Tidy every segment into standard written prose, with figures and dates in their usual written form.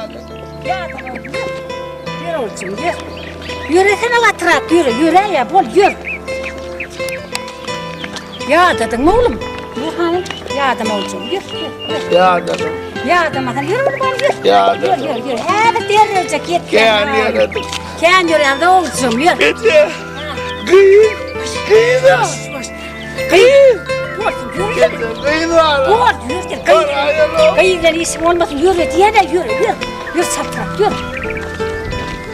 Ýadama oglum, ýör. Ýör oglujygym, ýör. Ýöresene gatyrak, ýöre, ýöräý-ä, bol, ýör. Ýadadyňmy oglum? Ýör hany, ýadama oglujygym, ýör, ýör, ýör. Ýadadym. Ýadamasaň, ýör oglum, hany, ýör. Ýadadym. Ýör, ýör, ýör. Häzir derrejek ýetýän. Kän ýöredim. Kän ýörän-de oglujygym, ýör. Eje, gyz, gyz-a. Gyz! Bolsun, ýör. Gyz bar. Bol, ýör, gyz. Gyz bilen işiň bolmasyn, ýör diýene, ýör, ýör. Ýör çaltrak, ýör.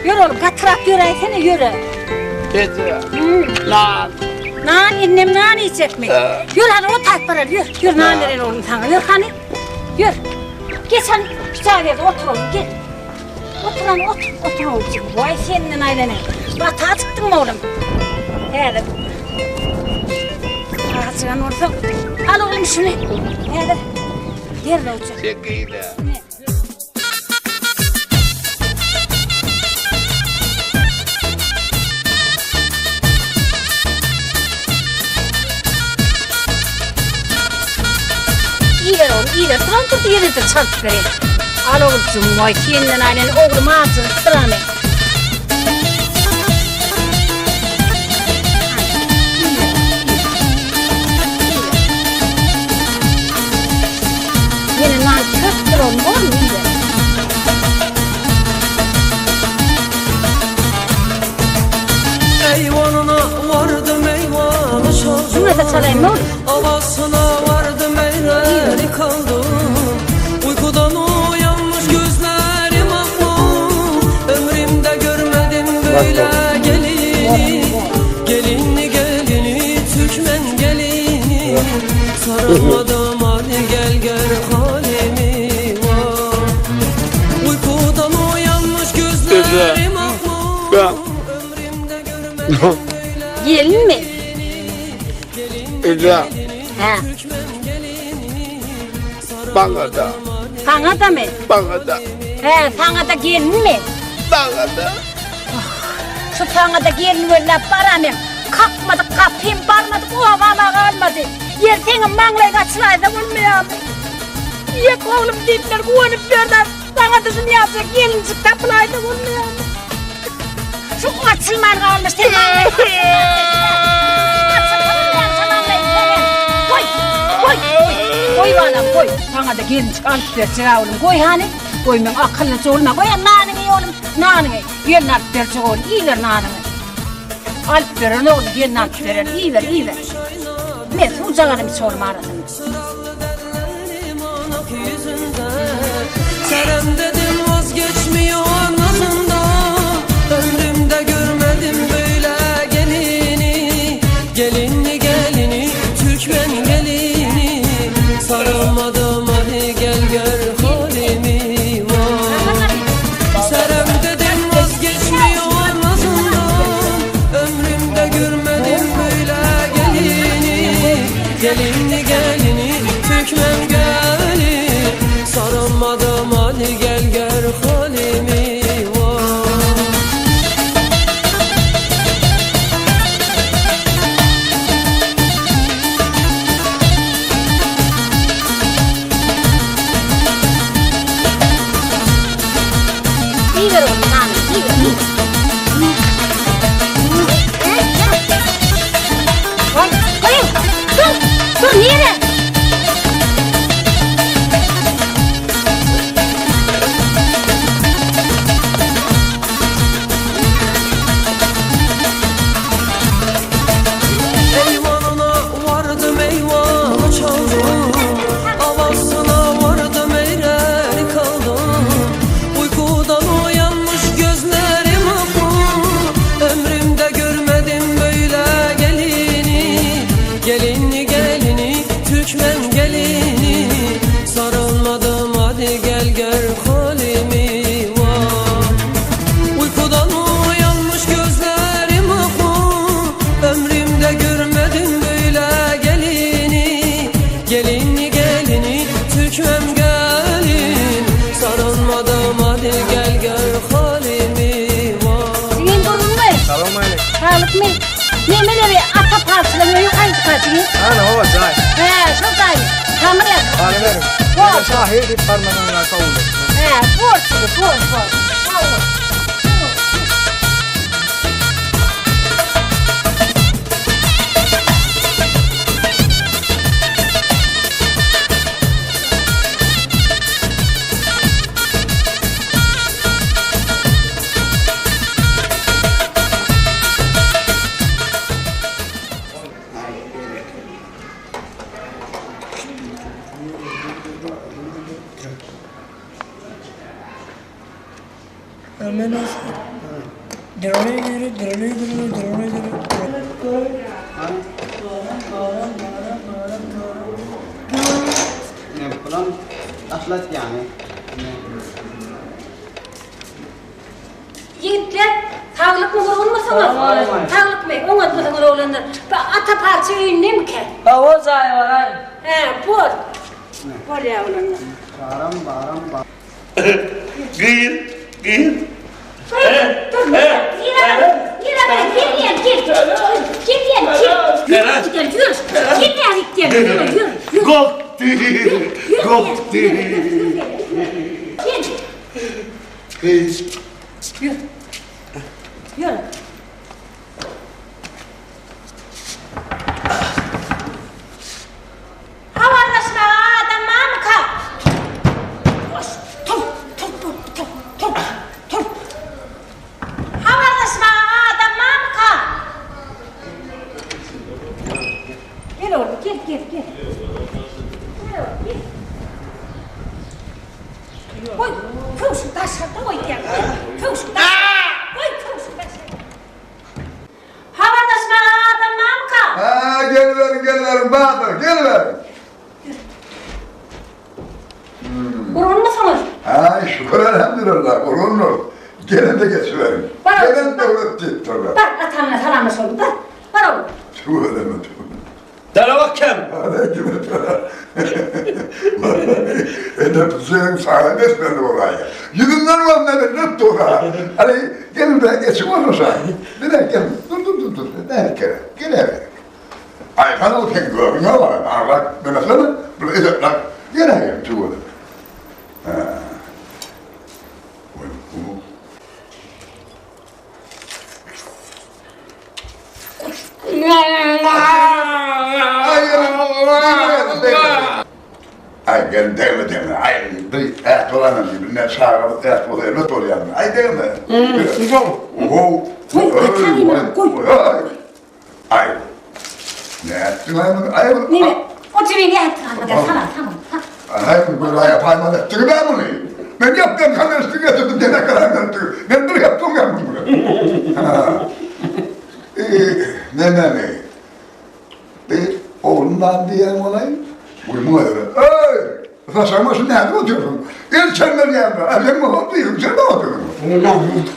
Ýör oğlum, gatyrak ýöräýsene, ýöre. Eje. Nan. Nan, indem nan iýjekmi? Ýör hany, o taýyp barar, ýör. Ýör nan beren oglum saňa, ýör hany. Ýör. Geç hany, şu jaý ýerde otur oglum, gel. Otur hany, otur, otur oglum. Waý senden aýlanyň. Bata çykdyň oglum. Häzir. Açygan bolsa, al oglum şuny. Häzir. Derrewje. Çekide. Iýiber oglum, iýiber. Turan turdy ýene-de çalyp bereýin. Al oguljygym, waý, senden aýlan oglum ajygypdyr hany. Ýene nan köpdür oglum, bormy iýiber. Eýwanyna wardym eýwany çaldym. Şuňa-da çalaýyn, oglum. Awasyna wardym eýläni kaldym. Uykudan uyanmış gözlerim aklı. Ömrümde görmedim böyle gelini. Gelinli gelini Türkmen gelini. Sarılmadım hadi gel gör halimi. Vay. Uykudan uyanmış gözlerim aklı. Ya. Ömrümde görmedim böyle Gelinmi? Eje, Hä. bana da, Saňa-damy? bana da, Hä, saňa-da gelinmi? bana da. Şu saňa-da gelin gözläp baran men. Kakmadyk gapym, barmadyk obam-a galmady. Ýer seňem maňlaýyň açylaýsa bolmaýarmy? Ýek oglum diýipler, guwanyp ýörler. Saňa-da şuny ýalyja gelinjik tapylaýsa bolmaýarmy? Şu açylman galmyş sen maňlaýyň Goý, goý, goý. Goý balam, goý. Saňa-da gelinjik alyp berjek oglum. Goý hany. Goý meň akyllyja oglum. Goý nanyňy iý oglum, nanyňy. Gelin alyp berjek oglum, iýiber nanyňy. Alyp beren oglum, gelin alyp beren. Iýiber, iýiber. Men suwjaganym iç oglum arasynda. Serem dedim vazgeçmiyor nazından Ömrümde görmedim böyle gelini Gelinli gelini Türkmen gelini Sarılmadım hadi gel gör halimi vay. Serem dedim vazgeçmiyor nazından Ömrümde görmedim böyle gelini Gelinli gelini Türkmen gelini Sarılmadım hadi gel gör halimi vay. Iýiber oglum nanyňy, iýiber, iýiber. Goý, goý, dur, dur, nirä? Eyvanına vardım eyvanı çaldım Avasına vardım eğreni kaldım Uykudan uyanmış gözlerim aklı Ömrümde görmedim böyle gelini Gelinli gelini Türkmen gelini Sarılmadım hadi gel gör halimi vay. Uykudan uyanmış gözlerim aklı Ömrümde görmedim böyle gelini Gelinli gelini Türkmen gelin Sarılmadım hadi gel gör halimi vay. Jigim gurgunmy? Salam aleyküm. Saglykmy? Nemeleri ata parçalan öýi haýsy jigim? Ana o jaý. Hä, şol jaýmy? Taňry. Galyberin. Bor. Şahyr diýip barmagyňa kabul et. Hä, bor, bor, bor. Sag bol. Bulam atlat ýaňy. Ýigitler, saglykmy gurgunmysyňyz? Saglykmy, oňatmysyňyz oglanlar? Bu Ata palçy öýündemikä? Hawa, jaýa baraýyn. Hä, bor. Bolýar oglanlar. Baram, baram, ba. Gyz, gyz. Dur, dur, gir ara, gir ara, gir diýen, gir. Gir diýen, gir. Ýür, gidelim, ýür. Gir diýen, gitýän, ýür, ýür, ýür. Gopdy, gopdy. Gir. Gyz. Ýür. Ýür. Habarlaşmaga adam barmyka? Boş. Tur, tur, tur, tur, tur, tur. Habarlaşmaga adam barmyka? Gel oglum, gel, gel, gel. Gel oglum, gel. Goý, köwşüň daşarda goý diýýän. Goý, köwşüň daşarda. Goý, köwşüň daşarda. Habarlaşmaga adam barmyka? Hä, geliberiň, geliberiň, Batyr, geliberiň. Gurgunmysyňyz? Hä, şükür elhamdülillah, gurgundyr. Gelende geçiberiň. Gelen döwlet diýipdirler. Bar, ataňa salamlaş oglum, bar. Bar oglum. Tüweleme, tüweleme. Dara kim? Edep sen sana besbelli bolaýýar. Ýüzünden görmeli nöp dur-a. Hany, gel bir geçip oturşa. Bir gel. Dur, dur, dur, dur. Näme gerek? Gel. Aýhan ol sen görüňe bar. Aglak demesene. Bir edepler. Gel gel tüweleme. Ha. Oý, bu. Ay gel degme degme. Ay bir et olanım gibi ne çağırıp et oluyor ne oluyor. Ay degme. Oho. Koy. Ay. Ne ettin ay ay. Neme? O çivi ne ettin anladın? Tamam tamam. Ay bu yapayım ettin ben bunu. Ben yaptım kan üstü getirdim gene karar verdim. Ben bir yaptım ben bunu. Ne ne ne? Bir oğlundan diyen olayım. Uyuma öyle. Ey! Sen sarmasın nerede oturuyorsun? El çember gelme. Erken mi hoplayayım? Sen mi oturuyorsun?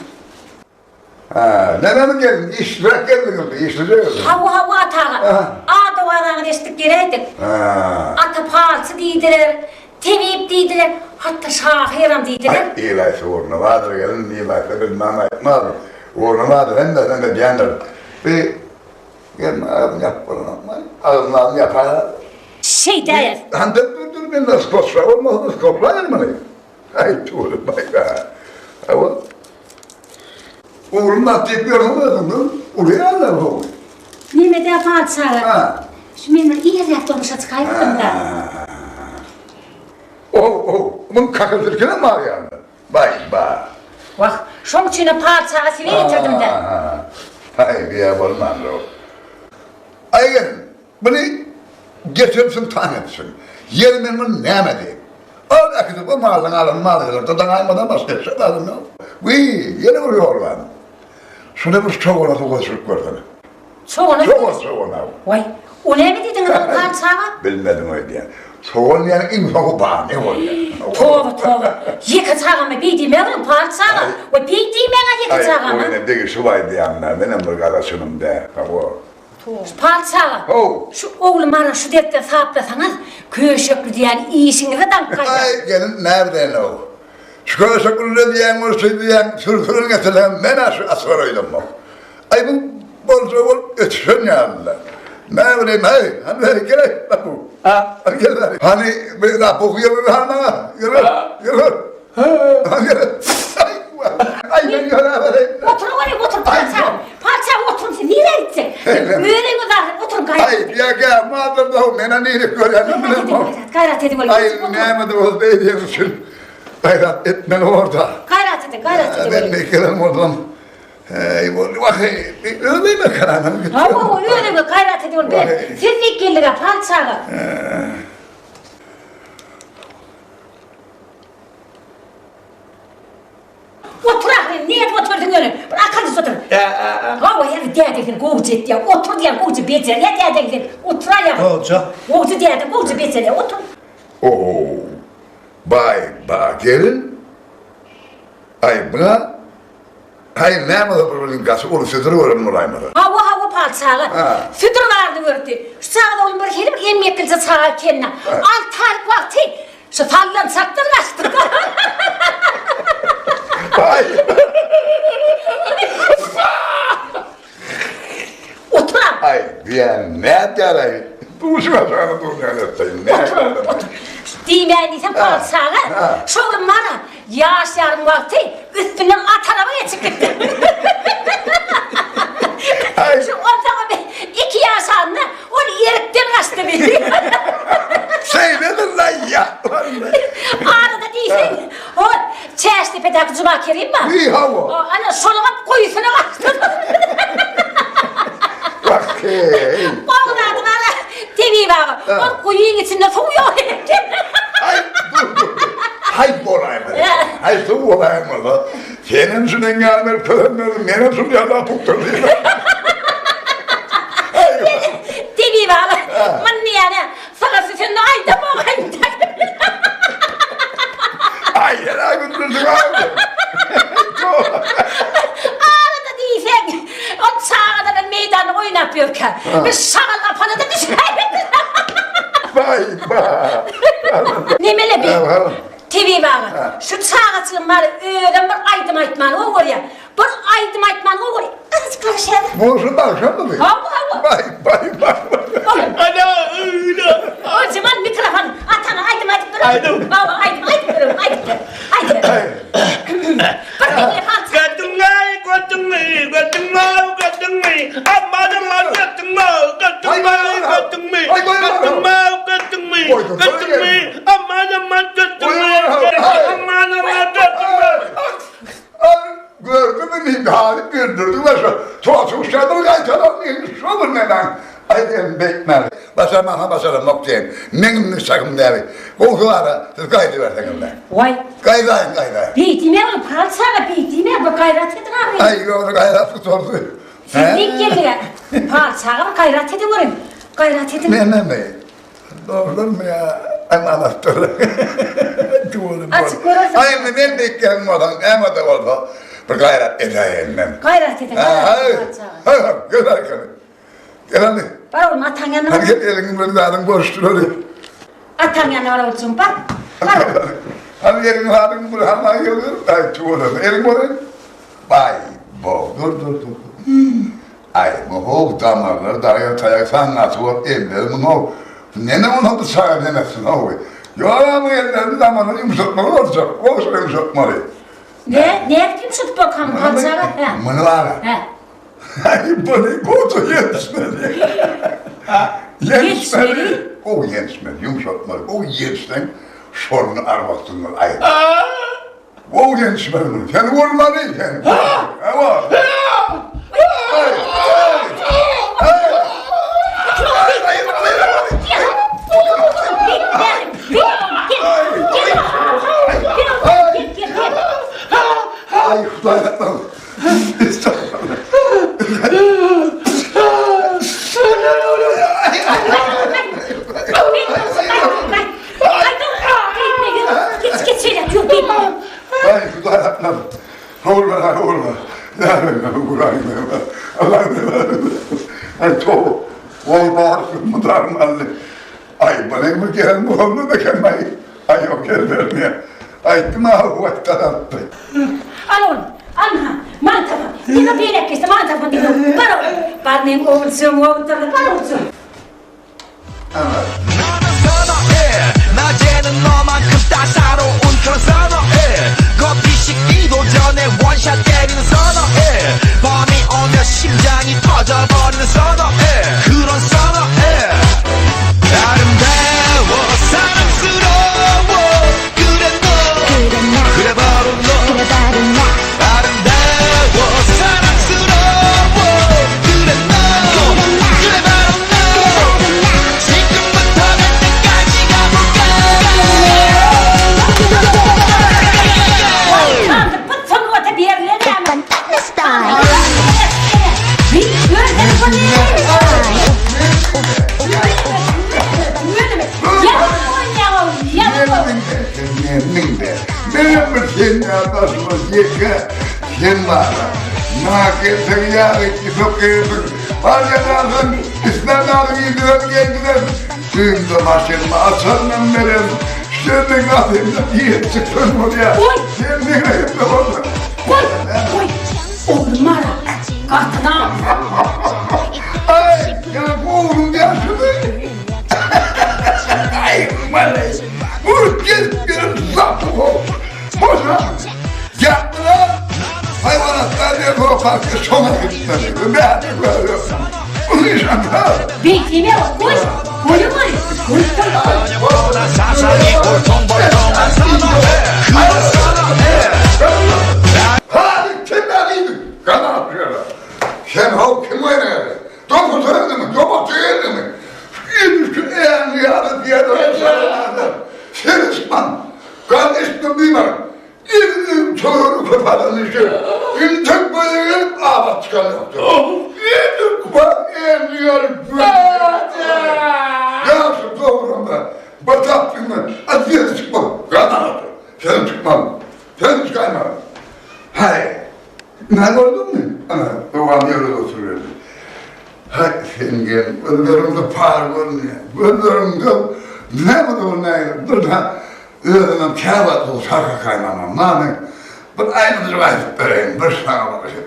Ha, neden geldin? İş bırak geldin. İş bırak Hawa hawa ataga. Ada waraňyzy eşidip geläýdik. Ha. Ata palçy diýdiler, tebip diýdiler, hatda şahyram diýdiler. Ay, ilaysa uğruna vardır gelin, ilaysa bilmem aytmaz. Uğruna vardır, hem de sen de diyendir. Bir, gelme ağzını yap bunu. Ağzını yapar. Şeýdäýer. Han dur dur dur, ben nasıl koşra olmaz, nasıl koklayır mı? Ay tuğlu bayra. Ama Uğruna deyip yorulmadın Oraya alır o. Neme-dä palçy aga? Ha. Şu men bir irräk durmuşa çykaýypdym-da. O, o, bunun kakasırkına mı var yani? Bay, bay. Wah, şoň üçinem palçy aga size getirdim-dä. Hay, bir yer olmaz o. Ay gelin, bunu getiripsin tanıtsın. Yer men bunu näme diýip. Al äkidip o malyň alyn malyň dadan almadan başga hiç şey alyn ýok. Wiý, ýene bir ýol bar. Şuna bir çogana suwa düşürip görsene. Çogana? Çogan, çogan abi. Waý, o näme diýdiňiz ol palçy aga? Bilmedim öýdýän. Sogan ýaly iň soňy bar, ne bolýar? Toba, toba. Ýeke çagamy beý diýmäň, palçy aga. Waý, beý diýmäň-ä ýeke çagamy. Aý, oýna degişip aýdýan da, menem bir garaçynym dä, hawa. Palçy aga, How! şu oglum ara şu dertden saplasaňyz, köşekli diýýän işiňize daňyp gaýdar. Aý, gelin, närden-ow? Şu köşekli diýýän bolsa diýýän, sür-sürün getirseň, men-ä şu açygar öýdemok. Aý, bu bolsa bolup ötüşen ýaly-da. Näbileýin, aý, hany beri gel-aý, bu. Ha. Gel bäri. Hany bir rapok ýylgyr hany maňa. Ýylgyr. Ýylgyr. Hany gel. Aý men ýöräbereýin. Oturyň onuň otur patyşa. Patyşa oturyň siz nirä gitjek? Özüňiz zaten oturyň gaýrat. Aý ýa gä mazarda menä nirä görýänim bilemok. Gaýrat ediň onuň. Aý näme-de bolsa beýdýän üçin gaýrat etmeli borda. Gaýrat ediň gaýrat ediň. Men beýkelen bolsam Eý boldy waheý özüme karanam gitdi. Hawa özüňe gaýrat edip ol ber. Siz dik geldiga palçaga. Otur ahyryn nädip otyrdyň ýöne. Bir akylly otur. Hawa ýa däde sen gowja etýä. Otur diýýän gowja bejerýä dädeň sen. Otur aýaga. Gowja. Gowja däde gowja bejerýä otur. Ow baý ba gelin. Aý buna Aý näme bolsa bir bilen gaty uly südür gören bolaýmasa. Hawa hawa patyşaga südür baryny gördi. Şu çaga oglum bir hili bir emgeklije çaga ekeni. Alty aýlyk wagty şu sallançakdan gaçdy. Aý. Oturam. Aý diýen nädýär aý. Duşuma şany durýan etseň. Otur otur. Diýmäýin diýsem patyşaga şo gün bara Ýaş ýarym wagty üstünden at araba geçip gitdi. Şu onsoňam iki ýaşanda ol erikden gaçdy diýdi. Şeýledir laý ýa. Arada diýseň, hol Çäşdepedäki Juma Kerim bar. Wiý hawa. Ana şonuňam guýusyna gaçdy. Wah heý. Onuň ady bar-a, Tebip aga. Ol guýyň içinde suw ýok eken. Aý dur dur dur. Haý bolaýmaly. Haý suw bolaýmaly. Senem şunuň ýaly berip kösenmezdiň, menem şunuň ýaly apukdyr diýip. Tebip aga, muny diýýän-ä, saňa süsende aýdamok aýdam. Aý, ýene güldürdiň agzy. Arada diýseň, ol çagalaram meýdanda oýnap ýörkä, bir şagal gapana-da düşäýipdir. Baý, ba. Nemele bi, tebip aga, şu çagaçygym bar, özem bir aýdym aýtmany gowy görýär. Bir aýdym aýtmany gowy görýär. Azajyk garaşýar. Bu şu bagşamydy? Hawa, hawa. Baý, baý, baý. Ana, öýle. Ojemal mikrofon, ataňa aýdym aýdyp dur. Aýdym. Hawa, aýdym aýdyp dur, aýdyp dur. Aýdyp dur. Bir diňle palçy. Gördüňmi, gördüňmi, gördüňmi, gördüňmi? Aman aman gördüňmi, gördüňmi, gördüňmi? Gördüňmi, gördüňmi, gördüňmi? Aman aman gördüňmi? Aman aman gördüňmi? Gördüňmi diýip halyp güldürdiň we şo totuş şadyr gaýtalan diýen şo bir nemäň aý sen beýtmäli. Başarmasaň başaramok diýen. Meň indi şahym däli. Gowsy bara siz gaýdyberseňizle. Waý. Gaýdaýyň gaýdaýyň. Beý diýme oglum palçy aga beý diýme bir gaýrat ediň ahyryn. Aý ýogsa gaýrat gutardy. Siz beýik geldiňä. Palçy aga bir gaýrat ediň görün. Gaýrat ediň. Nememi? Dogrudanmy ýa amanatdyr. Açyp görersiň. Aý indi men beýik gelin bolsam näme-de bolsa bir gaýrat edäýerin men. Gaýrat ediň gaýrat ediň palçy aga. Hä gel arkana. Gel hany. Bar oglum ataň ýanyna bar. Hany gel eliňi bilen zadyň görüşdireli. Ataň ýanyna bar oglum bar. Bar oglum. Hany eliňi zadyň bir hana ýylgyr. Aý tüweleme. Eliň bozaý. Baý bo dur dur dur. Aý bu-how damarlary daýaw taýak saňňaty bolup elleri muň-how. Neme onsoň bu çaga nemetsin-how. Ýok-a bu ellerini damarlary ýumşatmaly boljak. Gowşak ýumşatmaly. Ne, nädip ýumşadyp bolkam palçaga, hä? Muny bar-a. Hä. Aý muny goja ýetişmeli. Ýetişmeli. Gowy ýetişmeli, ýumşatmaly. Gowy ýetişseň şonuny arwah-jynlar aýyrar. Gowy ýetişmeli muny. Seni urmaly, seni. Hawa. Aý, Hudaý saklasyn. Aý, Hudaý saklasyn. Howlma, howlma. Aý, toba. Waý, barysyn mudarym aldy. Aý, bu näme gelen bolanda eken, aý. Aý, ýok, gelmezmi? Aýtdym-a, waý, daraltdy. Al oglum, al ha, man tapan. Diňe beýläk geçse man tapan diýip. Bar oglum. Bar meň oguljygym, oguljygym, bar oguljygym. Ana. 원샷 때리는 사나이 밤이 오면 심장이 터져버리는 사나이 그런 사나이 아름다워 사랑스러워 그래 너 그래 바로 너 아름다워 사랑스러워 그래 너 그래 바로 너 지금부터 갈 때까지 가볼까 Sandyk bu sungata berlen näme? Sen Menem bir sen ýa daşyma ýeke sen bara. Maňa gelseň ýa gitip gelsin. Bar ýa islän alyň ildiren geldiren. Düýnde maşynymy açarynam berem. Şeýle gapymda diýip çyksan bolýar. Oý! Sen meňe hemme bolsun. Goý, goý. Oglum ara. Gatynam. Ay, ya oğlum yaşadı. Ay, malay. Vur gel bir zapı Boşa. Yaptılar. Hayvanatlar diye parkı sona gittiler. Ben böyle. Bunu yaşadılar. Beýtime goý. Goý goý. Goý. 사상이 울퉁불퉁한 사나이 그런 사나이 Hadi kim veriydi? Kana atıyorlar. Sen o kim oynaydı? Topu söyledi mi? Topu söyledi mi? Yürüsün eğer yarı diye de Sen ısman. Kardeşim duyma. Yürüdüm çoğunu koparın işi. İntek böyle gelip abat çıkarıyor. Yürüdüm kupa eğer yarı Ya şu doğru be. Batap bilmem. Hadi yürü çıkma. Kana atıyor. Sen çıkmam. Sen çıkarma. Hayır. Ne gördün mü? Ana, babam yerde oturuyordu. Hay sen gel, gözlerimde par görünüyor. Gözlerimde ne bu ne? Dur da, özümüm kâbat ol, şarkı kaynamam. Nane, bir aynı rivayet vereyim, bir sana bakayım.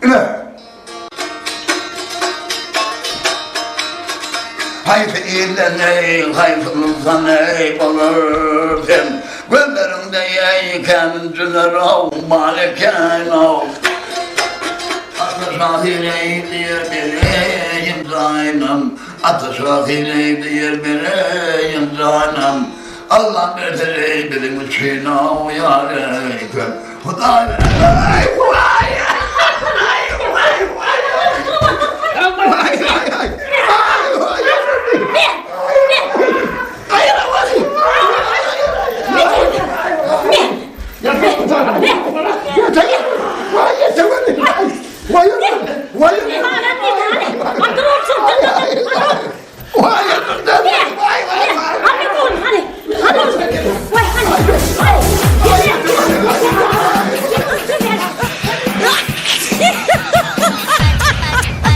İne. Hayf ile ney, hayfınızda ney olur sen. Gözlerimde yeyken cüner av, maleken av. Atış diye bileyim zaynım. Atış diye bileyim zaynım. Allah verdi bizim için av yareyken. Huday, ay, vay, ay, vay, vay, vay, ay, ay, ay, vay,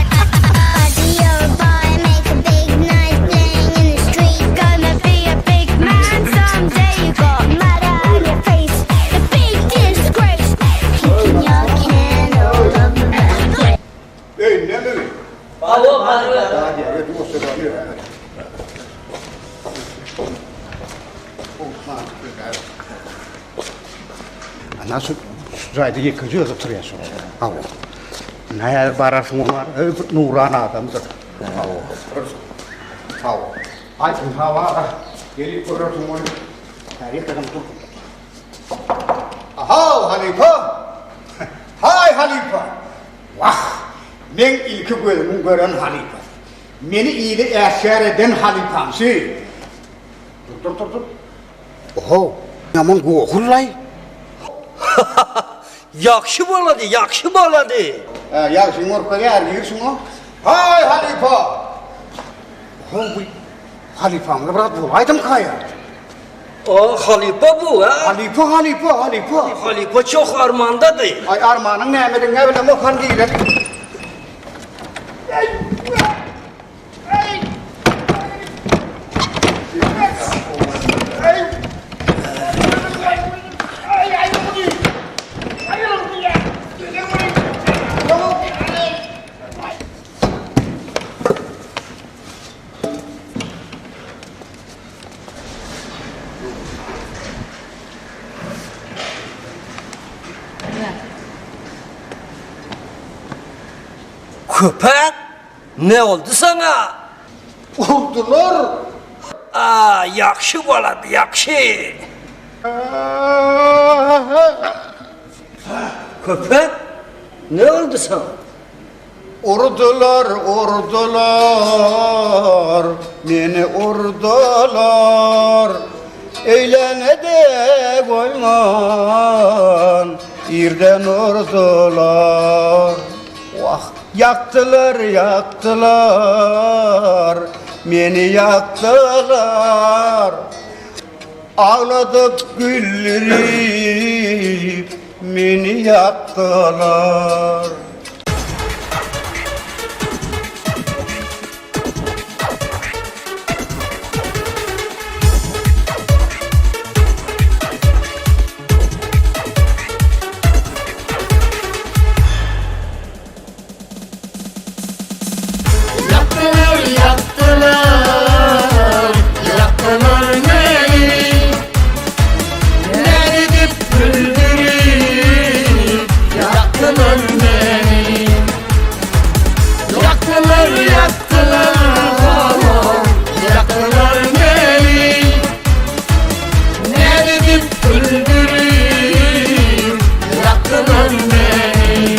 You're a boy, make a big noise playing in the street. Gonna be a big man someday. You got mud on your face, a big disgrace. Kicking your can all over the place. Ey ne mi? Alo, alo. Ana şu jaýda ýekeje özü oturýar şu. Aw. Näýer bararsyň olar, Nuran adamdyr. Aw. Aw. Ay, hawa. Gelip görersiň ony. Taryh adam dur. Aha, halifa. Hay halifa. Wah. Men ilki gözümün gören halifa. Meni iyili äşgär eden halifamsy. Dur dur dur dur. Oho, aman gohullay. Ýagşy bolady, ýagşy bolady. Ha, ýagşy morka ýer girsin o. Hay halifa. Oho, bu halifamda biraz bolaýdym kaýa. O halifa bu ha. Halifa, halifa, halifa. Halifa çok armandady. Ay armanyň nämediň ne bilem okan diýilen. Köpek, ne oldy saňa? Urdular. A, ýagşy bolady, ýagşy. Köpek, ne oldy saňa? Urdular, urdular, meni urdular. Öýlene-de goýman, irden urdular. Wah, ýakdylar, ýakdylar, meni ýakdylar. Agladyp, güldürip, meni ýakdylar. Ýakdylar, ýakdylar, ýakdylar meni. Nädip güldürip, ýakdylar meni. Ýakdylar, ýakdylar, ýakdylar meni. Nädip güldürip, ýakdylar meni.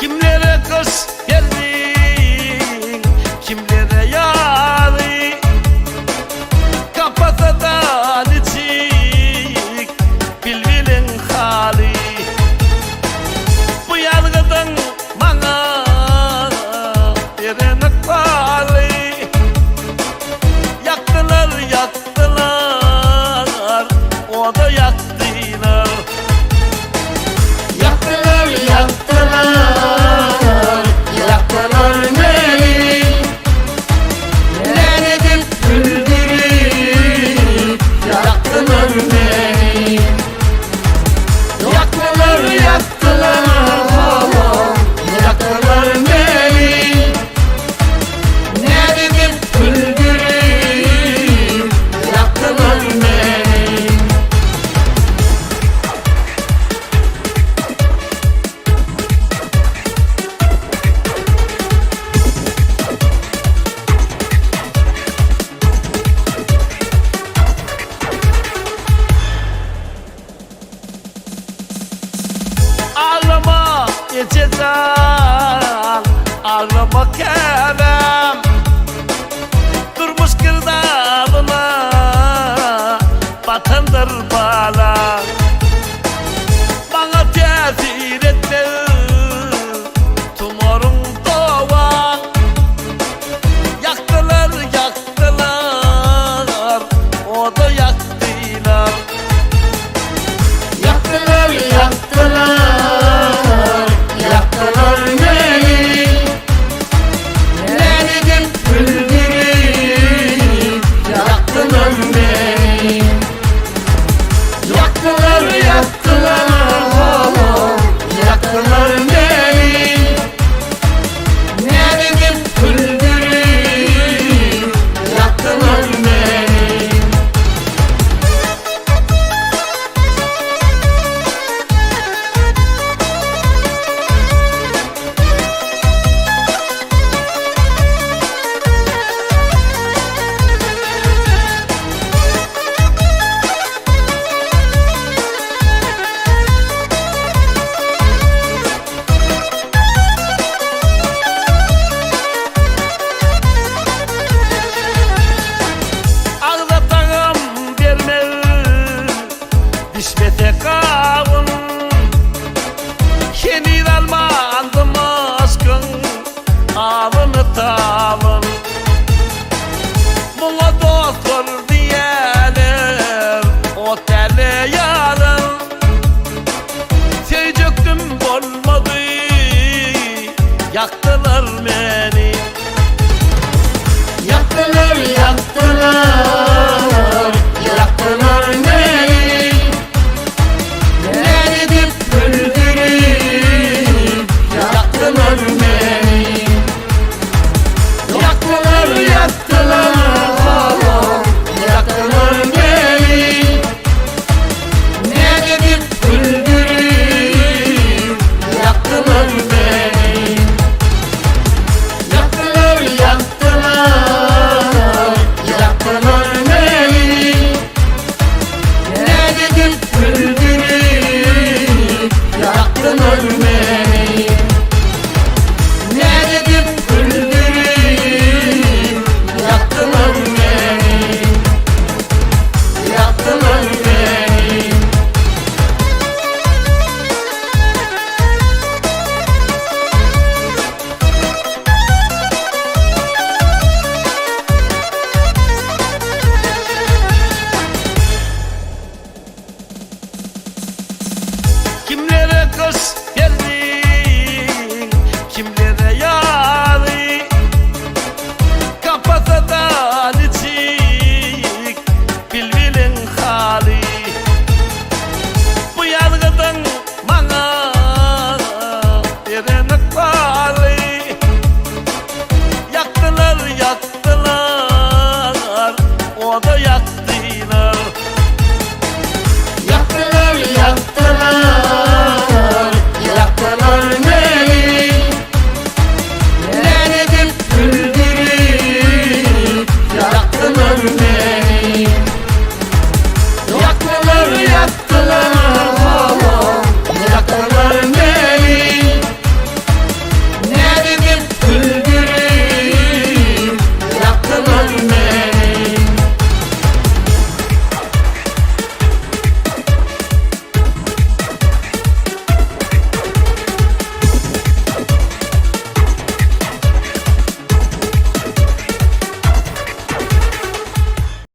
Kimlere gyş geldiň, kimlere ýaly Kapasada niçik bilbiliň haly Bu ýazgydyň maňa beren ykbaly Ýakdylar, ýakdylar, oda ýakdylar. Ýakdylar, ýakdylar, ýakdylar meni. Nädip güldürip, ýakdylar meni. Ýakdylar, ýakdylar, ýakdylar meni. Nädip güldürip, ýakdylar meni. Aglama eje jan, aglama käbäm. Durmuş girdabyna batandyr bala. Maňa täsir etmez tumaryň dowaň. Ýakdylar, ýakdylar, oda ýakdylar. Ýakdylar, ýakdylar, ýakdylar meni. Beren ykbaly Ýakdylar, ýakdylar, Oda ýakdylar.